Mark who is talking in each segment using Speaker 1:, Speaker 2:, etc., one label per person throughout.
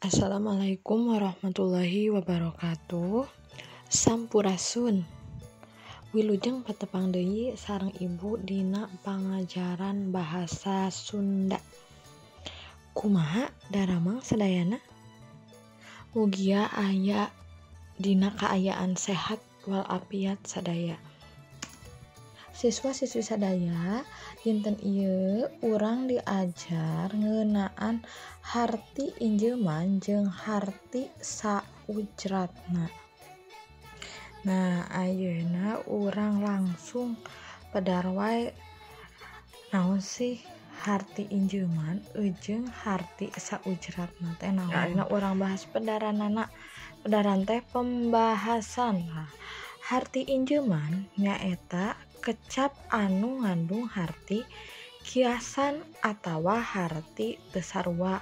Speaker 1: Assalamualaikum warahmatullahi wabarakatuh. Sampurasun. Wilujeng patepang deui sareng ibu dina pangajaran bahasa Sunda. Kumaha daramang sadayana? Mugia aya dina kaayaan sehat walafiat sadaya. Siswa-siswi sadaya, dinten ieu urang diajar ngeunaan harti injeuman jeung harti saujratna. Nah, ayeuna urang langsung pedar wae naon sih harti injeuman jeung harti saujratna teh naon. Ayeuna urang bahas pedaranana. Pedaran teh pembahasan. Nah, harti injeuman nyaeta kecap anu ngandung harti kiasan atawa harti teu sarua,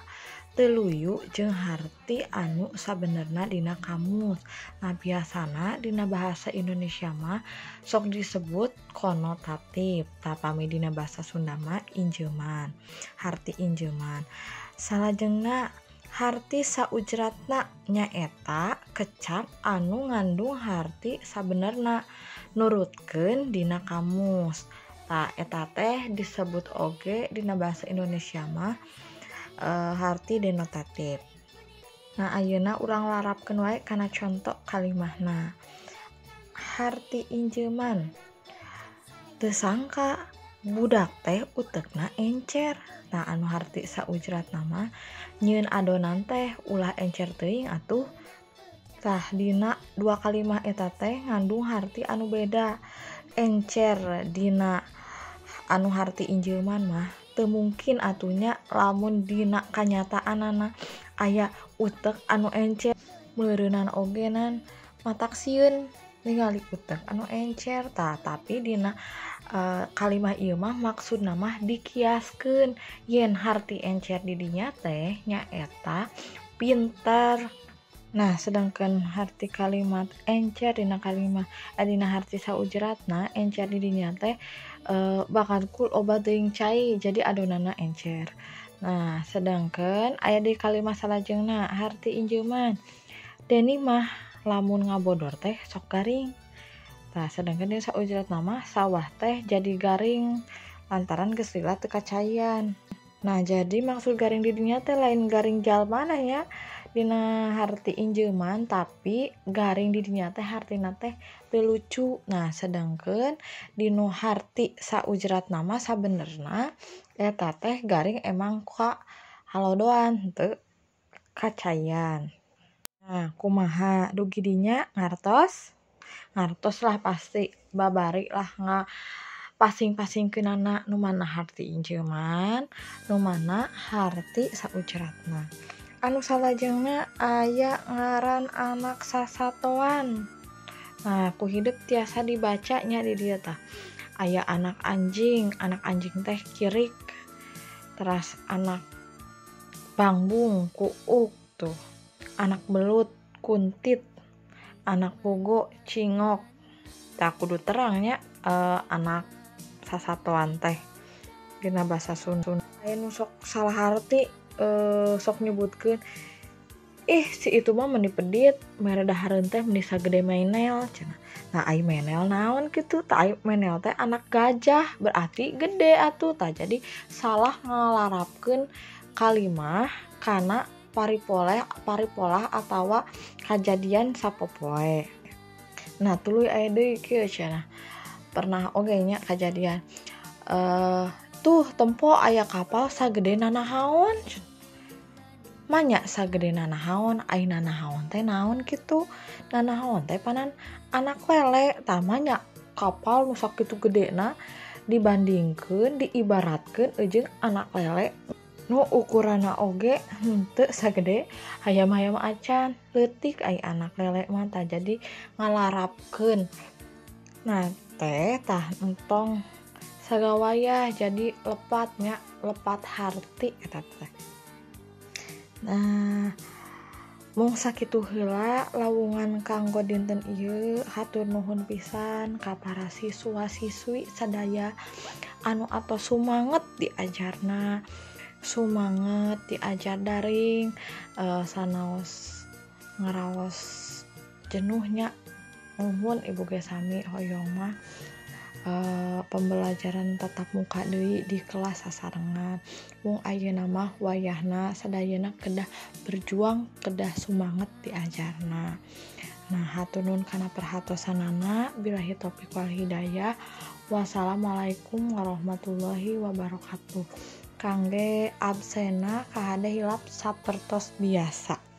Speaker 1: teu luyu jeung harti anu sabenerna dina kamus. Nah, biasana dina bahasa Indonesia mah sok disebut konotatif, tah pami dina bahasa Sunda mah injeuman, harti injeuman. Salajengna harti saujratna nyaeta kecap anu ngandung harti sabenerna nurutkeun dina kamus. Tah eta teh disebut oge dina bahasa Indonesia mah harti denotatif. Nah, ayeuna urang larapkeun wae kana conto kalimahna. Harti injeuman teu sangka budak teh utekna encer. Nah, anu harti saujratna mah nyieun adonan teh ulah encer teuing atuh. Tah dina dua kalimah eta teh ngandung harti anu beda. Encer dina anu harti injeuman mah teu mungkin atunya lamun dina kanyataanana aya utek anu encer. Meureunan oge nan matak sieun ningali utek anu encer. Tah tapi dina kalimah ieu mah maksudna mah dikiaskeun yen harti encer di dinya teh nyaeta pintar. Nah, sedangkan harti kalimat encer dina kalimah dina harti saujratna encer di dinya teh bakal kul obat teuing cai, jadi adonanna encer. Nah, sedangkan aya di kalimah salajengna harti injeuman. Deni mah lamun ngabodor teh sok garing. Nah, sedangkan dina saujratna mah sawah teh jadi garing lantaran geus lila teu kacayan. Nah, jadi maksud garing di dinya teh lain garing jalmana nya dina harti injeuman, tapi garing di dinya teh hartina teh teu lucu. Nah, sedangkan dinu harti saujratna mah sabenerna eta teh garing emang ka halodoan teu kacayan. Nah, kumaha dugi dinya ngartos? Ngartos lah pasti babari lah nga pasing-pasingkeunana nu mana harti injeuman, nu mana harti saujratna. Anu salajengna aya ngaran anak sasatoan. Nah, ku hidup tiasa dibaca nya di dieu tah. Aya anak anjing teh kirik. Teras anak bangbung kuuk tuh. Anak belut kuntit. Anak bogo cingok. Tah kudu terang nya anak sasatoan teh dina bahasa Sunda. Aya nu sok salah harti sok nyebutkeun ih si itu mah meni pedit mere dahareun teh meni sagede menel cenah. Nah, ai menel naon kitu? Tah ai menel teh anak gajah berarti gede atuh. Tah jadi salah ngalarapkeun kalimah kana paripolah atawa kajadian sapopoe. Nah, tuluy aya deui kieu cenah. Pernah oge nya kajadian tuh tempo aya kapal sagede nanahaon. Manya sagede nanahaon, ai nanahaon teh naon kitu? Nanahaon teh panan anak lele. Tah manya kapal nu sakitu gedena dibandingkeun diibaratkeun jeung anak lele nu ukuranna oge henteu sagede hayam-hayam acan, leutik ai anak lele mah. Tah jadi ngalarapkeun. Nah, teh tah entong sagawayah jadi lepatnya, lepat harti eta teh. Nah, mung sakitu heula lawungan kanggo dinten ieu. Hatur nuhun pisan ka para siswa-siswi sadaya anu atos sumanget diajarna. Sumanget diajar daring, sanaos ngaraos jenuhnya. Nuhun, ibu ge sami hoyong mah pembelajaran tatap muka deui di kelas sasarengan. Mung ayeuna mah wayahna sadayana kedah berjuang, kedah sumanget diajarna. Nah, hatur nuhun kana perhatosanana. Billahi taufik wal hidayah. Wassalamualaikum warahmatullahi wabarakatuh. Kangge absenna kahade hilap sapertos biasa.